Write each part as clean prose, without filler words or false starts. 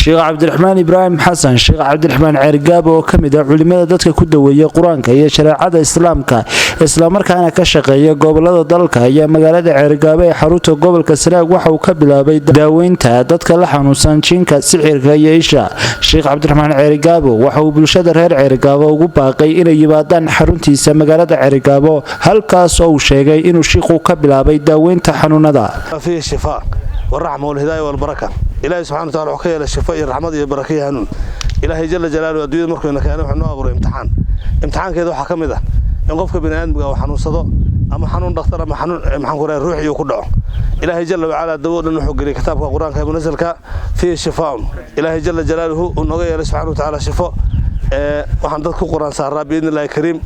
Sheekh Cabdiraxmaan Ibraahim Xasan, Sheekh Cabdiraxmaan Ceerigaabo, oo ka mid ah culimada dadka ku daweeya Qur-aanka iyo shareecada Islaamka, islamarkaana ka shaqeeya gobolada dalka, ayaa magaalada Ceerigaabo ee xarunta gobolka Sanaag waxa uu ka bilaabay daaweynta dadka la xanuunsan jinka, sixirka iyo isha. Sheekh Cabdiraxmaan Ceerigaabo waxa uu bulshada reer Ceerigaabo ugu baaqay inay yimaadaan xaruntiisa magaalada Ceerigaabo, halkaas oo uu sheegay inuu shiikhuu ka bilaabay daaweynta xanuunada. فيه الشفاء والرحمة والهداية والبركة. إلهي سبحانه وتعالى wuxuu ka yeelay shifo iyo raxmad iyo baraka iyo hanuun. Ilaahay jalla jalaaluhu adduunyada markuu ina keenay, wuxuu noo abuuray imtixaan. Imtixaankeeda waxaa ka mid ah in qofka bini aadmiga uu xanuunsado, ama xanuun dhakhtar ama xanuun, maxaan ku rahay, ruuxii uu ku dhaco. Ilaahay jalla wacala dawo dhan wuxuu geliyay kitaabka Qur-aanka ee munasalka, fiihi shifaaun. Ilaahay jalla jalaaluhu uu nooga yeelay subxaana watacaala shifo. Waxaan dad ku Qur-aan saaraa, biidni Illaahi kariim,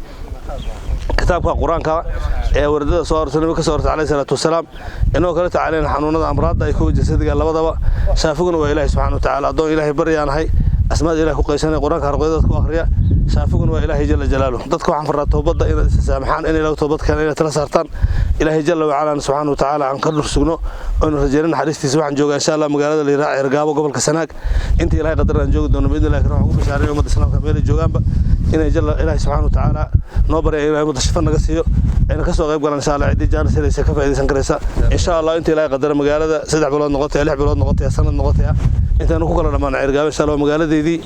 kitaabka Qur-aanka ee wardada soo arortay, Nabiga ka soo arortay calayhi salaatu wasalaam, inoo kala tacaaleen xanuunada, amraadda ay kuwa jasadiga labadaba. Shaafiguna waa Ilaahay subxaana watacaala. Addoon Ilaahay baryaanahay, asmaada Ilahay ku qaysanay, Qur-aanka harqoyada dadku akhriya. Shaafiguna waa Ilaahay jalla jalaaluhu. Dadka waxaan faraa toobadda inaad isa saamaxaan, in Ilaah toobad keenaan, inaad tala saartaan Ilaahay jalla wacala subxaana watacaala, aan ka dhur sugno oonu rajeyna naxariistiisa. Waxaan joogaa, insha Allah, magaalada la yidhaha Ceergaabo, gobolka Sanaag. Inta Ilahay qadar aan joogi doono, biidni Illahi waxaan ku bishaaray ummadda Islaamka meelay joogaanba inay jalla Ilaahay subxaana watacaala noo barya, Ilahay ummadda shifa naga siiyo, ayna kasoo qayb galaan, insha Allah. Ciddii jaanis helaysa ka faa'iidaysan karaysa, insha Allah. Inta Ilaahay qadara, magaalada 3 bilood noqotaya, 6 bilood noqotaya, sanad noqotaya, intaanu ku kala dhammaan Ceergaabo, insha Allah, magaaladeydii,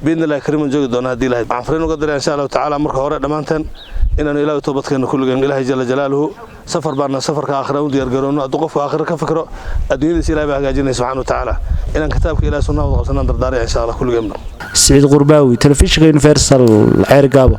biidni Illahi kariim, aan joogi doona haddii Ilahay. Waxaan fariin uga diraya, insha Allahu tacaala, marka hore dhammaanteen inaanu Ilaahay toobadkeena kulligeen. Ilaahay jalla jalaaluhu safar baana, safarka aakhira u diyaar garoono. Hadduu qofku aakhira ka fikro, adduunyadiisa Ilahay baa hagaajinaya subxaana wa tacaala. Inaan kitaabka Ilahay, sunnaha wada qabsanaan dardaaraya, insha Allah, kulligeenba. Siciid Qurbaawi, Telefishinka Universal, Ceergaabo.